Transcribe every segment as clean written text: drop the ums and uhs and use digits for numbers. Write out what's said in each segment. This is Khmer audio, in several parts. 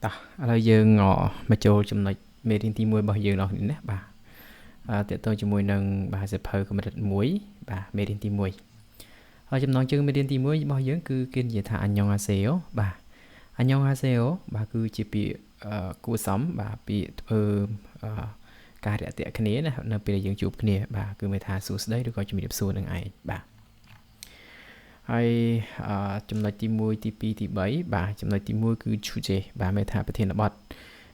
តោះឥឡូវយើងមកចូលចំណុចមេរៀនទី1របស់យើងដល់នេះណាបាទតកតងជាមួយនឹងបាទសៀវភៅកម្រិត1បាទមេរៀនទី1ហើយចំណងជើងមេរៀនទី1របស់យើងគឺគេនិយាយថាអញ្ញងអាសេអូបាទអញ្ញងអាសេអូបាទគឺជាពាក្យគួរសមបាទពាក្យធ្វើការរាក់ទាក់គ្នាណានៅពេលដែលយើងជួបគ្នាបាទគឺមានថាសួស្តីឬក៏ជំរាបសួរនឹងឯងបាទហើយចំណុចទី1ទី2ទី3បាទចំណុចទី1គឺឈូជេបាទមានថាប្រធានបទ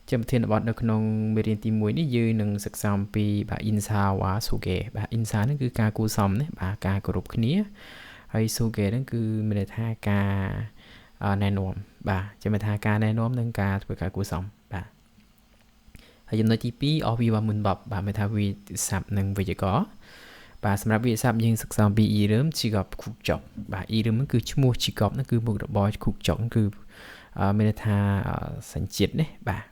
ជាប្រធានបទនៅក្នុងមេរៀនទី1នេះយើងនឹងសិក្សាអំពីបាទអ៊ីនសាវ៉ាសូកេបាទអ៊ីនសាហ្នឹងគឺការគួរសមណាបាទការគោរពគ្នាហើយសូកេហ្នឹងគឺមានន័យថាការណែនាំបាទចាំថាការណែនាំនិងការធ្វើការគួរសមបាទហើយចំណុចទី2អស់វីវ៉ាមុនបបបាទមានថាវិស័ព្ទនិងវេយ្យាករណ៍បាទសម្រាប់វិស័ព្ទយើងសិក្សាអំពីអ៊ីរឹមជីកបខុកចុកបាទអ៊ីរឹមគឺឈ្មោះជីកបហ្នឹងគឺមុខរបរខុកចុកគឺមានន័យថាសញ្ជាតិនេះបាទ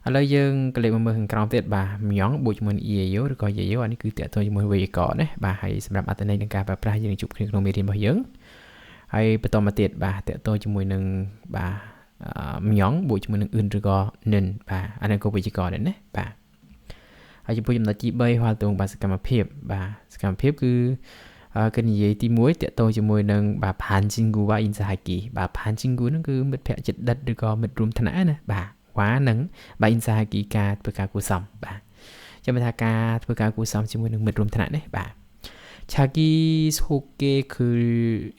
ឥឡូវយើងក៏លេខមកមើលខាងក្រោមទៀតបាទមយ៉ងបូកជាមួយនឹង EAO ឬក៏ YAO អានេះគឺតាក់ទងជាមួយវេយ្យាករណ៍ណាបាទហើយសម្រាប់អត្ថន័យនិងការប្រើប្រាស់យើងនឹងជួបគ្នាក្នុងមេរៀនរបស់យើងហើយបន្តមកទៀតបាទតាក់ទងជាមួយនឹងបាទមយ៉ងបូកជាមួយនឹងអ៊ឺនឬក៏និនបាទអានេះក៏វេយ្យាករណ៍ដែរណាបាទហើយចំពោះចំណុចទី3ហៅតងបាទសកម្មភាពបាទសកម្មភាពគឺគេនិយាយទី1តាក់ទងជាមួយនឹងបាទផានជីងគូវ៉ាអ៊ីនសាហាគីបាទផានជីងគូហ្នឹងគឺមិត្តភ័ក្តិជិតដិតឬក៏មិត្តរួមថ្នាក់ណាបាទវ៉ានឹងបាទអ៊ីនសាហាគីការធ្វើការគួរសមបាទចាំថាការធ្វើការគួរសមជាមួយនឹងមិត្តរួមថ្នាក់នេះបាទឆាគីសូកេគឺ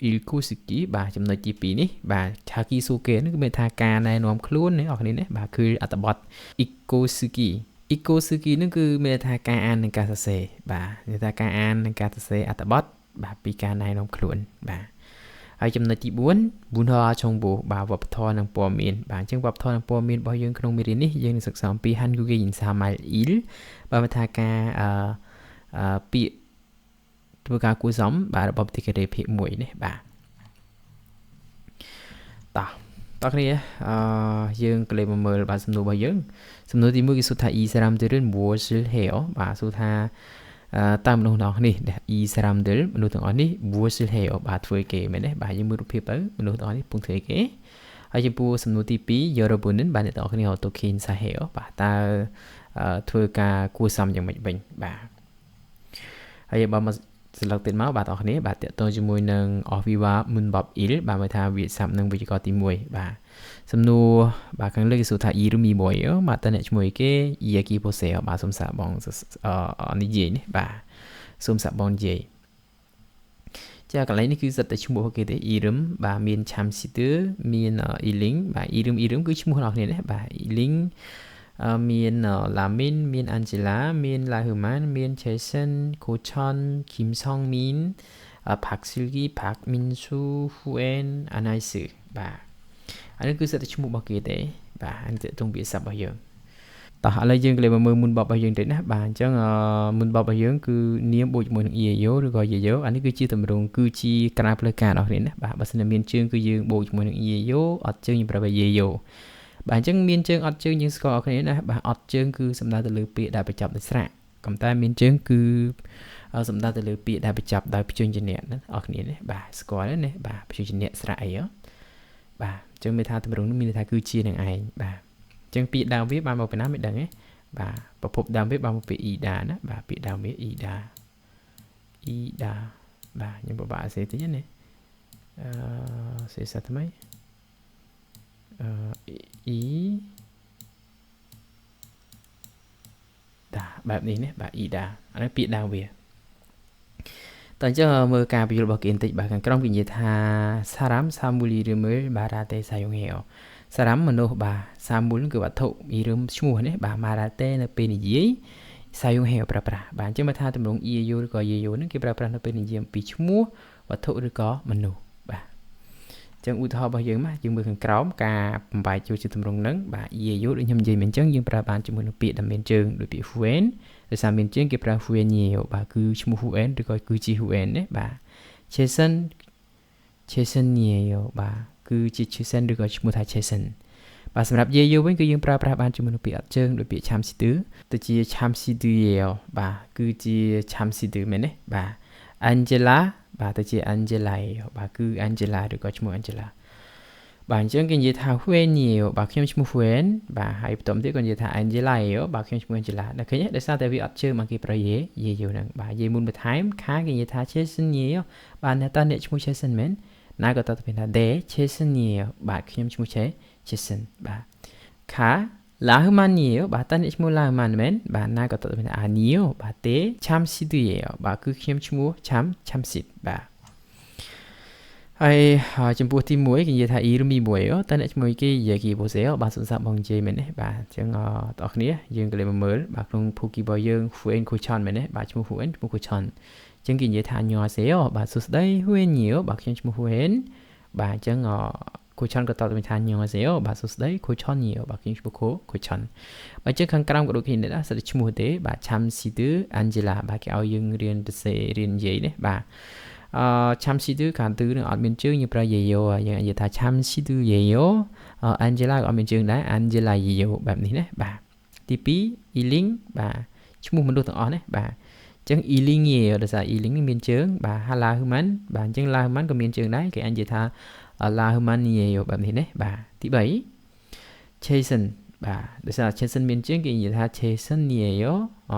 អ៊ីលគូស៊ីគីបាទចំណុចទី2នេះបាទឆាគីសូកេហ្នឹងគឺមានថាការណែនាំខ្លួននេះអរគ្នានេះបាទគឺអត្ថបទអ៊ីកូស៊ូគីអ៊ីកូស៊ូគីហ្នឹងគឺមានថាការអាននិងការសរសេរបាទមានថាការអាននិងការសរសេរអត្ថបទបាទពីការណែនាំខ្លួនបាទហើយចំណុចទី4ប៊ុនហោឆុងបូបាទវប្បធម៌និងព័ត៌មានបាទអញ្ចឹងវប្បធម៌និងព័ត៌មានរបស់យើងក្នុងមេរៀននេះយើងនឹងសិក្សាអំពីហាន់គូហ្គេអ៊ីនសាម៉ៃអ៊ីលបាទថាការពាក្យធ្វើការគួរសមបាទរបស់ប្រទេសកូរ៉េភាគ1នេះបាទតោះតោះគ្នាយើងក៏លេខមកមើលបាទសំណួររបស់យើងសំណួរទី1គេសួរថាអ៊ីសារ៉ាំទិលមួស៊ីលហេអូបាទសួរថាតើមនុស្សទាំងអស់នេះអ៊ីសារ៉ាំទិលមនុស្សទាំងអស់នេះមួស៊ីលហេអូបាទធ្វើគេមែនទេបាទយើងមើលរូបភាពទៅមនុស្សទាំងអស់នេះពងធ្វើគេហើយចំពោះសំណួរទី2យូរ៉ូបូនិនបាទអ្នកទាំងអស់គ្នាអូតូខេនសាហេអូបាទតើធ្វើការគួរសមយ៉ាងម៉េចវិញបាទហើយបើមកស្លឹកទៀតមកបាទបងប្អូនបាទតាក់ទងជាមួយនឹងអស់វីវ៉ាមុនបបអ៊ីលបាទមើលថាវាស័ព្ទនឹងវិជ្ជាករទី1បាទសំណួរបាទខាងលើគេសួរថាអ៊ីឬមីមួយបាទតើអ្នកឈ្មោះអីគេអ៊ីគីប៉ូសេបាទសូមសាកបងនិយាយនេះបាទសូមសាកបងនិយាយចាកន្លែងនេះគឺសិតតែឈ្មោះគេទេអ៊ីរឹមបាទមានឆាំស៊ីទឺមានអ៊ីលីងបាទអ៊ីរឹមអ៊ីរឹមគឺឈ្មោះរបស់គ្នានេះបាទអ៊ីលីងមានឡាមីនមានអាន់ជេឡាមានឡាហ៊ូម៉ានមានឆេសិនកូឆុនគីមសុងមីនផាក់ស៊ីលគីផាក់មីនស៊ូហ៊ូអេនអាណៃស៊ឺបាទអានេះគឺសិតតែឈ្មោះរបស់គេទេបាទអានេះទៅវាស័ព្ទរបស់យើងតោះឥឡូវយើងក៏លេខមកមើលមុនបបរបស់យើងតិចណាបាទអញ្ចឹងមុនបបរបស់យើងគឺនាមបូកជាមួយនឹង EAO ឬក៏ YAO អានេះគឺជាទម្រង់គឺជាក្រៅផ្លូវការរបស់គ្នាណាបាទបើសិនជាមានជើងគឺយើងបូកជាមួយនឹង EAO អត់ជើងយើងប្រើ YAO បាទអញ្ចឹងមានជើងអត់ជើងយើងស្គាល់អស់គ្នាណាបាទអត់ជើងគឺសំដៅទៅលើពាក្យដែលបញ្ចប់ដោយស្រៈក៏តែមានជើងគឺសំដៅទៅលើពាក្យដែលបញ្ចប់ដោយព្យញ្ជនៈណាអស់គ្នាណាបាទស្គាល់ទេណាបាទព្យញ្ជនៈស្រៈអីហ៎បាទអញ្ចឹងមានថាទម្រង់នេះមានន័យថាគឺជានឹងឯងបាទអញ្ចឹងពាក្យដើមវាបានមកពីណាមិនដឹងទេបាទប្រភពដើមវាបានមកពីអ៊ីដាណាបាទពាក្យដើមវាអ៊ីដាអ៊ីដាបាទខ្ញុំពិបាកសេតិចណាសេសាថ្មីអ៊ីដាបែបនេះណាបាទអ៊ីដាអានេះពាក្យដើមវាតើអញ្ចឹងមើលការបញ្យល់របស់គេបន្តិចបាទខាងក្រោមគេនិយាយថាសារ៉ាំសាមូលីរមើលបារ៉ាតេសាយ៉ុងហេអូសារ៉ាំមនុស្សបាទសាមូលគឺវត្ថុអ៊ីរឹមឈ្មោះនេះបាទម៉ារ៉ាតេនៅពេលនិយាយសាយ៉ុងហេប្រើប្រាស់បាទអញ្ចឹងបើថាទម្រង់ EAU ឬក៏ YAU ហ្នឹងគេប្រើប្រាស់នៅពេលនិយាយអំពីឈ្មោះវត្ថុឬក៏មនុស្សបាទអញ្ចឹងឧទាហរណ៍របស់យើងមកយើងមើលខាងក្រោមការបំបែកចូលជាទម្រង់ហ្នឹងបាទ EAU ដូចខ្ញុំនិយាយមិញអញ្ចឹងយើងប្រើបានជាមួយនឹងពាក្យដែលមានជើងដូចពាក្យ Huen ដោយសារមានជើងគេប្រើ Huen ញ៉េបាទគឺឈ្មោះ Huen ឬក៏គឺជា Huen ណាបាទ Jason Jason ញ៉េបាទគឺជា Jason ឬក៏ឈ្មោះថា Jason បាទសម្រាប់ YAU វិញគឺយើងប្រើប្រាស់បានជាមួយនឹងពាក្យអត់ជើងដូចពាក្យឆាំស៊ីទឺទៅជាឆាំស៊ីទឺយេបាទគឺជាឆាំស៊ីទឺមែនទេបាទ Angela បាទទៅជា Angela បាទគឺ Angela ឬក៏ឈ្មោះ Angela បាទអញ្ចឹងគេនិយាយថា 후엔이에요 បាទខ្ញុំឈ្មោះ Huen បាទហើយបន្តទៀតក៏និយាយថា Angela예요 បាទខ្ញុំឈ្មោះ Angela ដល់ឃើញទេដោយសារតែវាអត់ជើងមកគេប្រើយេយេយូហ្នឹងបាទយេមុនបន្ថែមខាគេនិយាយថា Jason이에요 បាទអ្នកតើអ្នកឈ្មោះ Jason មែនណាក៏តទៅថា 네 Jason이에요 បាទខ្ញុំឈ្មោះ Jason បាទខា 라흐만이에요 បាទតើអ្នកឈ្មោះ 라흐만 មែនបាទណាក៏តទៅថា 아니요 បាទទេ 참시드예요 បាទគឺខ្ញុំឈ្មោះ 참시드 បាទហើយចំពោះទី1គេនិយាយថា 이름이 뭐예요 តើអ្នកឈ្មោះគេនិយាយគេ보세요 បាទសុំសាកបងនិយាយមែនទេបាទអញ្ចឹងបងប្អូនគ្នាយើងក៏លេមកមើលបាទក្នុងភូគីរបស់យើង 후엔 고천 មែនទេបាទឈ្មោះ 후엔 ឈ្មោះ 고천 អញ្ចឹងគេនិយាយថា 안녕하세요 បាទសួស្តី 후엔이에요 បាទខ្ញុំឈ្មោះ 후엔 បាទអញ្ចឹង 고천 ក៏តបទៅថា 안녕하세요 បាទសួស្តី 고천이에요 បាទខ្ញុំឈ្មោះ 고천 បាទអញ្ចឹងខាងក្រោមក៏ដូចគ្នាដែរសិតតែឈ្មោះទេបាទ 참시드 안젤라 បាទគេឲ្យយើងរៀនសរសេររៀននិយាយនេះបាទ참시드ខាងទឺនឹងអត់មានជើងយើងប្រើយេយោយើងនិយាយថា 참시드예요 안젤라 ក៏អត់មានជើងដែរ 안젤라예요 បែបនេះណាបាទទី2 이링 បាទឈ្មោះមនុស្សទាំងអស់ណាបាទអញ្ចឹង 이링이에요 ដោយសារ 이링 នេះមានជើងបាទ 할라흐만 បាទអញ្ចឹង 라흐만 ក៏មានជើងដែរគេអាចនិយាយថា 라흐만이에요 បែបនេះណាបាទទី3 Jason បាទដោយសារ Jason មានជើងគេនិយាយថា Jason이에요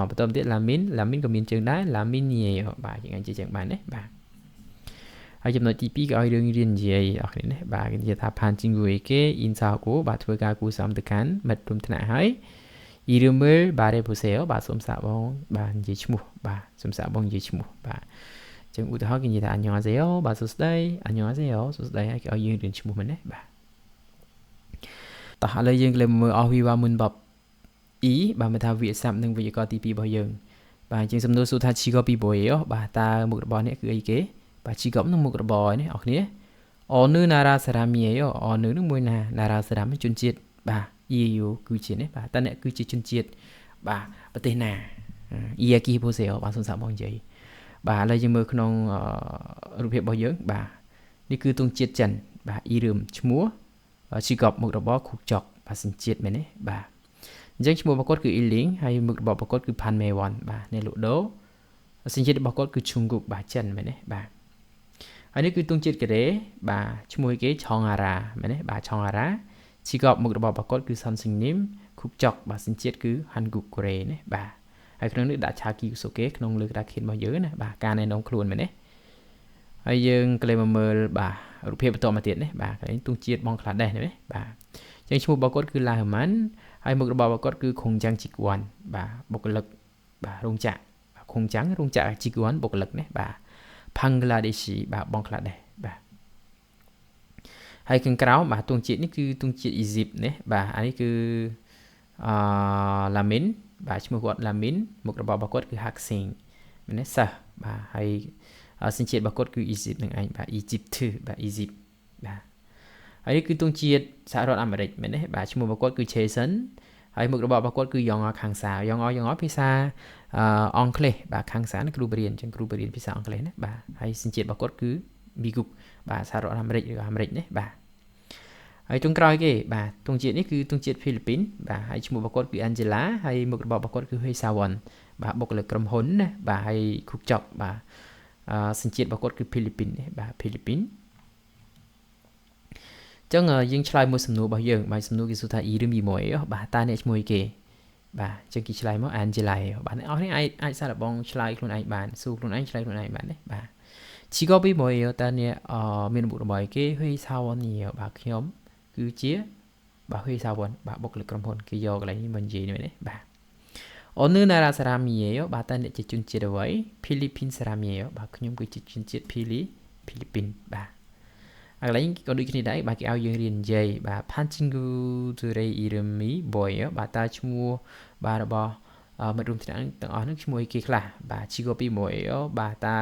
បន្តទៀត Lamin Lamin ក៏មានជើងដែរ Lamin이에요 បាទយើងអាចនិយាយចឹងបានណាបាទហើយចំណុចទី2ក៏ឲ្យរឿងរៀននិយាយអស់គ្នាណាបាទគេនិយាយថាផានជីងគួយគេអ៊ីនសាគូបាទធ្វើការគូសំទៅកាន់មិត្តរួមថ្នាក់ហើយ 이름을 말해보세요 បាទសូមសាកបងបាទនិយាយឈ្មោះបាទសូមសាកបងនិយាយឈ្មោះបាទចឹងឧទាហរណ៍គេនិយាយថា 안녕하세요 បាទសួស្តី 안녕하세요 សួស្តីហើយគេឲ្យយើងរៀនឈ្មោះមែនទេបាទតោះឥឡូវយើងលើមើលអស់វីវ៉ាមុនបប E បាទមានថាវិទ្យាសាស្ត្រនិងវេយ្យាករណ៍ទី2របស់យើងបាទជាងសំណួរសួរថា 직업이 뭐예요 បាទតើមុខរបរនេះគឺអីគេបាទ 직업 នឹងមុខរបរនេះអរគ្នា 어느 나라 사람이에요 어느 នឹងមួយណា 나라 사람 ជនជាតិបាទ EU គឺជានេះបាទតើអ្នកគឺជាជនជាតិបាទប្រទេសណា 이야기해보세요 បាទសូមសាកបងនិយាយបាទឥឡូវយើងមើលក្នុងរូបភាពរបស់យើងបាទនេះគឺទង់ជាតិចិនបាទ 이름 ឈ្មោះ 직업 មុខរបរ 국적 បាទសញ្ជាតិមែនទេបាទអញ្ចឹងឈ្មោះរបស់គាត់គឺអ៊ីលីងហើយមុខរបររបស់គាត់គឺផាន់មេវ៉ាន់បាទអ្នកលក់ដូរសញ្ជាតិរបស់គាត់គឺឈុងគុកបាទចិនមែនទេបាទហើយនេះគឺទង់ជាតិកូរ៉េបាទឈ្មោះគេឆងអារ៉ាមែនទេបាទឆងអារ៉ា 직업 មុខរបររបស់គាត់គឺ선생님 국적 បាទសញ្ជាតិគឺ 한국 កូរ៉េណាបាទហើយក្នុងនេះដាក់자기소개 ក្នុងលើក្តារខៀនរបស់យើងណាបាទការណែនាំខ្លួនមែនទេហើយយើងក៏លេមកមើលបាទរូបភាពបន្តមកទៀតនេះបាទកន្លែងទង់ជាតិបង់ក្លាដេសនេះបាទអញ្ចឹងឈ្មោះរបស់គាត់គឺឡាហឺម៉ាន់ហើយមុខរបររបស់គាត់គឺខុងចាំងជីគួនបាទបុគ្គលិកបាទរោងចក្រខុងចាំងរោងចក្រជីគួនបុគ្គលិកនេះបាទផាំងក្លាដេស៊ីបាទបង់ក្លាដេសបាទហើយខាងក្រោមបាទទង់ជាតិនេះគឺទង់ជាតិអ៊ីស៊ីបនេះបាទអានេះគឺអឺឡាមីនបាទឈ្មោះគាត់ឡាមីនមុខរបររបស់គាត់គឺហាក់ស៊ីងមែនទេសិស្សបាទហើយសញ្ជាតិរបស់គាត់គឺអ៊ីស៊ីបនឹងឯងបាទអ៊ីជីបបាទអ៊ីស៊ីបបាទហើយនេះគឺទង់ជាតិសហរដ្ឋអាមេរិកមែនទេបាទឈ្មោះរបស់គាត់គឺ Jason ហើយមុខរបររបស់គាត់គឺយ៉ងខាងសាយ៉ងយ៉ងភាសាអង់គ្លេសបាទខាងសាគ្រូបរៀនអញ្ចឹងគ្រូបរៀនភាសាអង់គ្លេសណាបាទហើយសញ្ជាតិរបស់គាត់គឺមីគុកបាទសហរដ្ឋអាមេរិកឬអាមេរិកនេះបាទហើយទង់ក្រោយគេបាទទង់ជាតិនេះគឺទង់ជាតិហ្វីលីពីនបាទហើយឈ្មោះរបស់គាត់គឺ Angela ហើយមុខរបររបស់គាត់គឺហេសាវ៉ាន់បាទបុគ្គលិកក្រុមហ៊ុនណាបាទហើយ 국적 បាទសញ្ជាតិរបស់គាត់គឺហ្វីលីពីននេះបាទហ្វីលីពីនចឹងយើងឆ្លើយមួយសំណួររបស់យើងបាទសំណួរគេសួរថា 이름이 뭐예요 បាទតើអ្នកឈ្មោះអីគេបាទចឹងគេឆ្លើយមក Angela បាទអ្នកអស់នេះអាចអាចសាកល្បងឆ្លើយខ្លួនឯងបានសួរខ្លួនឯងឆ្លើយខ្លួនឯងបានទេបាទ 직업이 뭐예요 តើអ្នកមានមុខរបរអីគេ회사원이에요 បាទខ្ញុំគឺជាបាទ회사원បាទបុគ្គលិកក្រុមហ៊ុនគេយកកន្លែងនេះមកនិយាយនេះមែនទេបាទ 어느 나라 사람이에요 បាទតើអ្នកជាជនជាតិអ្វី 필리핀 사람이에요 បាទខ្ញុំគឺជាជនជាតិភីលីហ្វីលីពីនបាទកន្លែងក៏ដូចគ្នាដែរបាទគេឲ្យយើងរៀននិយាយបាទ 반 친구들의 이름이 뭐예요 បាទតើឈ្មោះបាទរបស់មិត្តរួមថ្នាក់ទាំងអស់ហ្នឹងឈ្មោះអីគេខ្លះបាទ 직업이 뭐예요 បាទតើ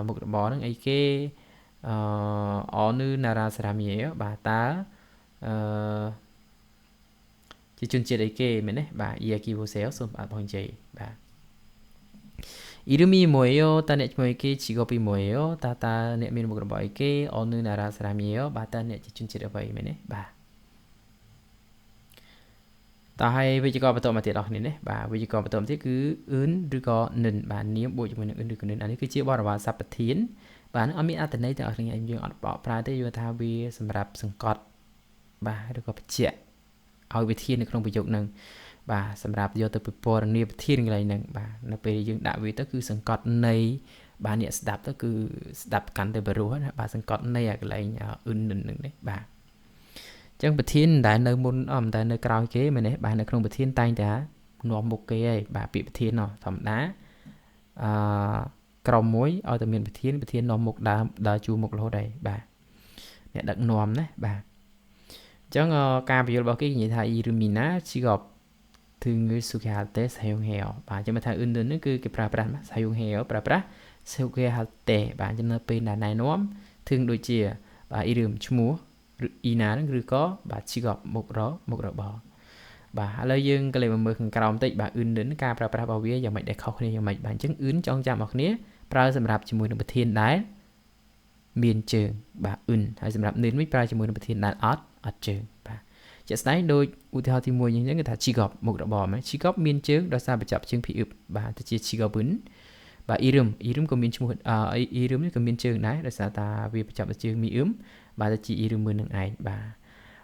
មុខរបរហ្នឹងអីគេអឺ 어느 나라 사람이에요 បាទតើអឺជាជនជាតិអីគេមែនទេបាទ 이야기해보세요 សូមបាទបងនិយាយបាទ 이름이 뭐예요 តើអ្នកឈ្មោះអីគេ 직업이 뭐예요 តើតើអ្នកមានមុខរបរអីគេ 어느 나라 사람이에요 បាទតើអ្នកជាជនជាតិអ្វីមែនទេបាទ តោះហើយវិជ្ជាករបន្តមកទៀតអស់គ្នានេះបាទវិជ្ជាករបន្តមកទៀតគឺអ៊ឺនឬក៏និនបាទនាមបូកជាមួយនឹងអ៊ឺនឬក៏និនអានេះគឺជាបរិវារសព្វធានបាទអត់មានអត្ថន័យទាំងអស់គ្នាយើងអត់បកប្រើទេយល់ថាវាសម្រាប់សង្កត់បាទឬក៏បញ្ជាក់ឲ្យវិធាននៅក្នុងប្រយោគហ្នឹងបាទសម្រាប់យកទៅពិពណ៌នាប្រធានកន្លែងហ្នឹងបាទនៅពេលយើងដាក់វាទៅគឺសង្កត់ន័យបាទអ្នកស្ដាប់ទៅគឺស្ដាប់កាន់តែបរោះណាបាទសង្កត់ន័យអាកន្លែងអ៊ឺននឹងនេះបាទអញ្ចឹងប្រធានមិនដែលនៅមុនអមិនដែលនៅក្រោយគេមែនទេបាទនៅក្នុងប្រធានតែងតែនាំមុខគេឯងបាទពាក្យប្រធានណោះធម្មតាអឺក្រុមមួយឲ្យតែមានប្រធានប្រធាននាំមុខដើមដើរជួរមុខរហូតហើយបាទអ្នកដឹកនាំណាបាទអញ្ចឹងការបញ្យល់របស់គេនិយាយថា 이름이나 직업 등을 소개할 때 사용해요. បាទចាំថាអ៊ឺននេះគឺគេប្រើប្រាស់ 사용해요 ប្រើប្រាស់ 소개할 때 បាទចាំនៅពេលដែលណែនាំถึงដូចជាបាទ 이름 ឈ្មោះឬ 이나 ហ្នឹងឬក៏បាទ 직업 មុខរបរបាទឥឡូវយើងក៏លេខមកមើលខាងក្រោមតិចបាទអ៊ឺនការប្រើប្រាស់របស់វាយ៉ាងម៉េចដែលខុសគ្នាយ៉ាងម៉េចបាទអញ្ចឹងអ៊ឺនចងចាំអស់គ្នាប្រើសម្រាប់ជាមួយនឹងប្រធានដែលមានជើងបាទអ៊ឺនហើយសម្រាប់នឿនវិញប្រើជាមួយនឹងប្រធានដែលអត់ជើងបាទជាក់ស្ដែងដូចឧទាហរណ៍ទី1អញ្ចឹងគេថា 직업 មុខរបរមែន 직업 មានជើងដោយសារបញ្ចប់ជើងភីអ៊ឹបបាទទៅជា 직업은 បាទ 이름 이름 ក៏មានឈ្មោះ 이름 នេះក៏មានជើងដែរដោយសារតាវាបញ្ចប់ជើងមីអ៊ឹមបាទទៅជា 이름 មួយនឹងឯងបាទ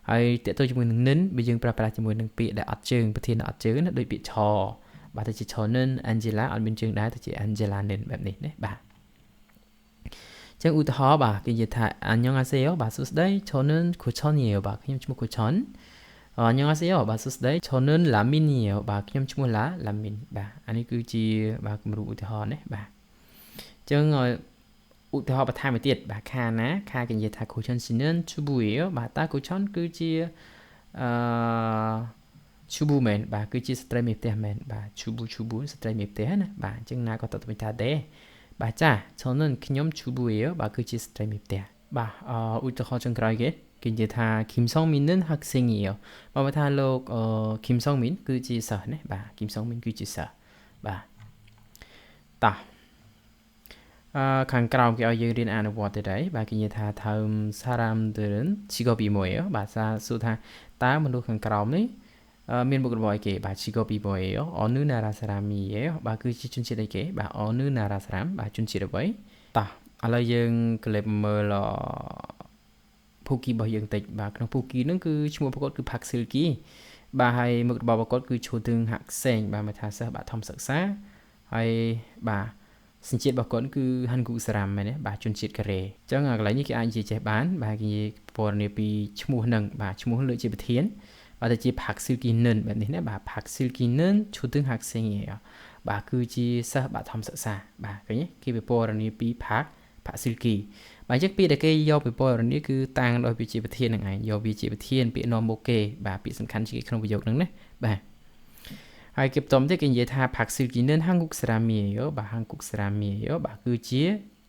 ហើយតើទៅជាមួយនឹងនិនបើយើងប្រើប្រាស់ជាមួយនឹងពាក្យដែលអត់ជើងប្រធានអត់ជើងណាដូចពាក្យឆបាទទៅជាឆនិន Angela អត់មានជើងដែរទៅជា Angela និនបែបនេះណាបាទចឹងឧទាហរណ៍បាទគេនិយាយថា 안녕하세요 បាទសួស្តី 저는 고천이에요 បាទខ្ញុំឈ្មោះកូឆន 안녕하세요 បាទសួស្តី 저는 라민이에요 បាទខ្ញុំឈ្មោះឡាឡាមីនបាទអានេះគឺជាបាទគំរូឧទាហរណ៍ណាបាទចឹងឧទាហរណ៍បន្ថែមមួយទៀតបាទខាណាខាគេនិយាយថា 고천 씨는 주부예요 បាទតើកូឆនគឺជាអឺ 주부 មែនបាទគឺជាស្ត្រីមេផ្ទះមែនបាទ 주부 ស្ត្រីមេផ្ទះណាបាទអញ្ចឹងណាក៏តទៅវិញថាទេបាទចា 저는 ខ្ញុំ 주부예요 បាទគឺជាស្ត្រីមេផ្ទះបាទឧទាហរណ៍ចុងក្រោយគេគេនិយាយថា 김성민은 학생이에요 បាទថាលោក 김성민 គឺជាសិស្សណាបាទ 김성민 គឺជាសិស្សបាទតោះខាងក្រោមគេឲ្យយើងរៀនអនុវត្តទៅដែរបាទគេនិយាយថា 다음 사람들은 직업이 뭐예요 បាទសួរថាតើមនុស្សខាងក្រោមនេះមានមុខរបរអីគេបាទ 직업이 뭐예요 어느 나라 사람이에요 បាទគឺជាជនជាតិអីគេបាទ 어느 나라 사람 បាទជនជាតិអ្វីតោះឥឡូវយើងក្លេបមើលភូគីរបស់យើងតិចបាទក្នុងភូគីហ្នឹងគឺឈ្មោះប្រកបគឺផាក់ស៊ីលគីបាទហើយមុខរបរប្រកបគឺឈូទឹងហាក់សេងបាទមកថាសិស្សបាទធំសិក្សាហើយបាទសញ្ជាតិរបស់គាត់គឺហាន់គូសារ៉ាំមែនទេបាទជនជាតិកូរ៉េអញ្ចឹងកន្លែងនេះគេអាចនិយាយចេះបានបាទគេនិយាយពណ៌នាពីឈ្មោះហ្នឹងបាទឈ្មោះលើកជាប្រធានបាទទៅជាផាក់ស៊ីលគីនិនបែបនេះណាបាទផាក់ស៊ីលគីនិនឈូទឹងហាក់សេងបាទគឺជាសិស្សបាទធំសិក្សាបាទឃើញទេគេពិពណ៌នាពីផាក់ស៊ីលគីបាទអញ្ចឹងពាក្យដែលគេយកពិពណ៌នាគឺតាំងដោយវាជាប្រធាននឹងឯងយកវាជាប្រធានពាក្យនាំមុខគេបាទពាក្យសំខាន់ជាងក្នុងប្រយោគហ្នឹងណាបាទហើយគេបន្តទៀតគេនិយាយថាផាក់ស៊ីលគីនិនហាងគុកសារ៉ាមីយោបាទហាងគុកសារ៉ាមីយោបាទគឺជា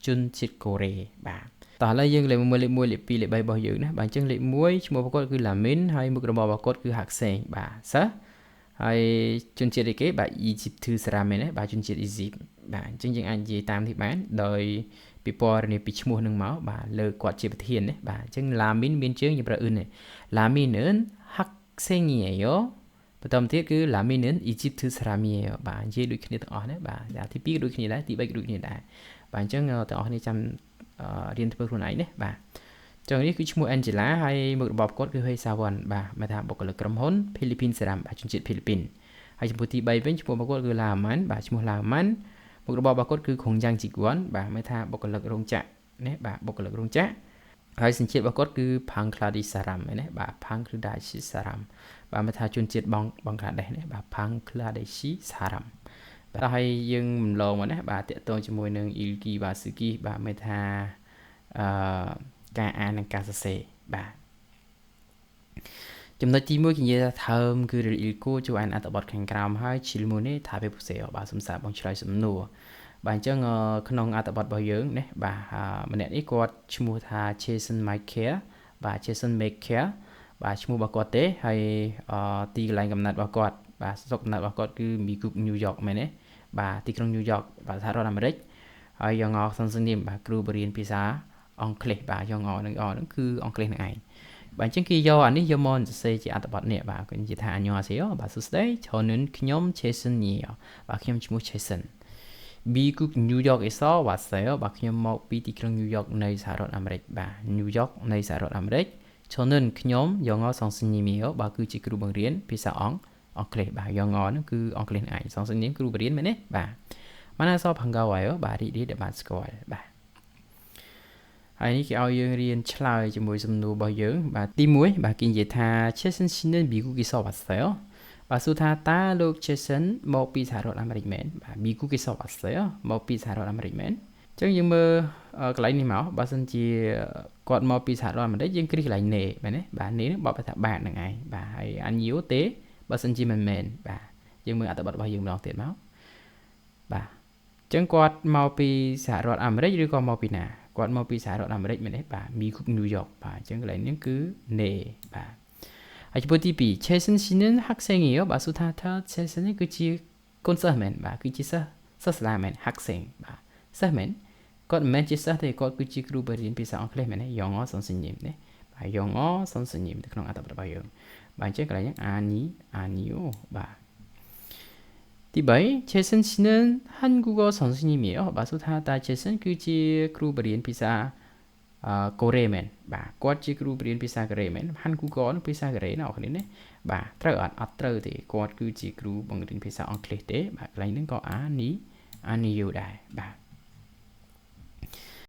ជនជាតិកូរ៉េបាទតោះឥឡូវយើងលេខ1លេខ1លេខ2លេខ3របស់យើងណាបាទអញ្ចឹងលេខ1ឈ្មោះប្រកបគឺឡាមីនហើយមុខរបររបស់គាត់គឺហាក់សេងបាទសិស្សហើយជនជាតិអីគេបាទអ៊ីជីបធឺសារ៉ាមីនណាបាទជនជាតិអ៊ីស៊ីបបាទអញ្ចឹងយើងអាចនិយាយតាមនេះបានដោយពិពណ៌នាពីឈ្មោះនឹងមកបាទលើគាត់ជាប្រធានណាបាទអញ្ចឹងឡាមីនមានជើងយើងប្រើអ៊ឺនទេឡាមីនហាក់សេងយោបន្តមកទៀតគឺឡាមីនអ៊ីជីបធឺសារ៉ាមីបាទនិយាយដូចគ្នាទាំងអស់ណាបាទទី2ក៏ដូចគ្នាដែរទី3ក៏ដូចគ្នាដែរបាទអញ្ចឹងទាំងអស់គ្នាចាំរៀនធ្វើខ្លួនឯងណាបាទចឹងនេះគឺឈ្មោះ Angela ហើយមុខរបរគាត់គឺហេសាវ៉ាន់បាទមកថាបុគ្គលិកក្រុមហ៊ុនហ្វីលីពីនសារ៉ាំបាទជនជាតិហ្វីលីពីនហើយចំពោះទី3វិញឈ្មោះរបស់គាត់គឺឡាម៉ាន់បាទឈ្មោះឡាម៉ាន់មុខរបររបស់គាត់គឺខុងយ៉ាងជីគួនបាទមកថាបុគ្គលិករោងចក្រណាបាទបុគ្គលិករោងចក្រហើយសញ្ជាតិរបស់គាត់គឺផាំងក្លាឌីសារ៉ាំណាបាទផាំងក្លាឌីសារ៉ាំបាទមកថាជនជាតិបងក្លាដេសណាបាទផាំងក្លាឌីស៊ីសារ៉ាំបាទហើយយើងម្លងមកណាបាទតាក់ទងជាមួយនឹងអ៊ីលគីបាស៊ូគីបាទមកថាអឺការអាននិងការសរសេរបាទចំណុចទី1គេនិយាយថាថើមគឺអ៊ីលគូចូលអានអត្ថបទខាងក្រោមហើយឈីលមួយនេះថាពេលផ្សេងបាទសំសាបងឆ្លើយសំណួរបាទអញ្ចឹងក្នុងអត្ថបទរបស់យើងណាបាទម្នាក់នេះគាត់ឈ្មោះថា Jason Michael បាទ Jason Michael បាទឈ្មោះរបស់គាត់ទេហើយទីកន្លែងកំណត់របស់គាត់បាទស្រុកកំណត់របស់គាត់គឺមីគុកញូវយ៉កមែនទេបាទទីក្រុងញូវយ៉កបាទសហរដ្ឋអាមេរិកហើយយ៉ាងអសនសនាមបាទគ្រូបរិញ្ញាភាសាអង់គ្លេសបាទយ៉ាងអនឹងអនឹងគឺអង់គ្លេសនឹងឯង បាទអញ្ចឹងគេយកអានេះយកមកសរសេរជាអត្ថបទនេះបាទគាត់និយាយថាអញ្ញងអាសេយោបាទសួស្តី 저는 ខ្ញុំ 최선이에요 បាទខ្ញុំឈ្មោះ Jason 미국 뉴욕에서 왔어요 បាទខ្ញុំមកពីទីក្រុងញូវយ៉កនៃសហរដ្ឋអាមេរិកបាទញូវយ៉កនៃសហរដ្ឋអាមេរិក 저는 ខ្ញុំ 영어 선생님이에요 បាទគឺជាគ្រូបង្រៀនភាសាអង់គ្លេសបាទ 영어 ហ្នឹងគឺអង់គ្លេសឯង 선생님 គ្រូបង្រៀនមែនទេបាទ 만나서 반가워요 បាទរីករាយដែលបានស្គាល់បាទហើយនេះគេឲ្យយើងរៀនឆ្លើយជាមួយសំណួររបស់យើងបាទទី1បាទគេនិយាយថា 최선 씨는 미국에서 왔어요 បាទសួរថាតើលោក Jason មកពីសហរដ្ឋអាមេរិកមែនបាទ 미국에서 왔어요 មកពីសហរដ្ឋអាមេរិកមែនអញ្ចឹងយើងមើលកន្លែងនេះមកបើសិនជាគាត់មកពីសហរដ្ឋអាមេរិកយើងគ្រីសកន្លែងណេមែនទេបាទណេនឹងបបថាបាទហ្នឹងឯងបាទហើយអាញៀវទេបើសិនជាមិនមែនបាទយើងមើលអត្ថបទរបស់យើងម្ដងទៀតមកបាទអញ្ចឹងគាត់មកពីសហរដ្ឋអាមេរិកឬក៏មកពីណាគាត់មកពីសហរដ្ឋអាមេរិកមែនទេបាទ 미국 뉴욕 បាទអញ្ចឹងកន្លែងនេះគឺណេបាទហើយចំពោះទី2 최선 씨는 학생이에요 បាទសួរថាតើ 최선 នេះគឺជាកូនសិស្សមែនបាទគឺជាសិស្សសិស្សសាលាមែន 학생 បាទសិស្សមែនគាត់មិនមែនជាសិស្សទេគាត់គឺជាគ្រូបង្រៀនភាសាអង់គ្លេសមែនទេ 영어 선생님 ណាបាទ 영어 선생님 នៅក្នុងអត្ថបទរបស់យើងបាទអញ្ចឹងកន្លែងហ្នឹង 아니 아니요 បាទទី3 최선 씨는 한국어 선생님이에요 បាទសួរថាតើ 최선 គឺជាគ្រូបង្រៀនភាសាកូរ៉េមែនបាទគាត់ជាគ្រូបង្រៀនភាសាកូរ៉េមែន 한국어 នឹងភាសាកូរ៉េណាអ្នកគ្នាណាបាទត្រូវអត់អត់ត្រូវទេគាត់គឺជាគ្រូបង្រៀនភាសាអង់គ្លេសទេបាទកន្លែងហ្នឹងក៏អានីអានីយូដែរបាទ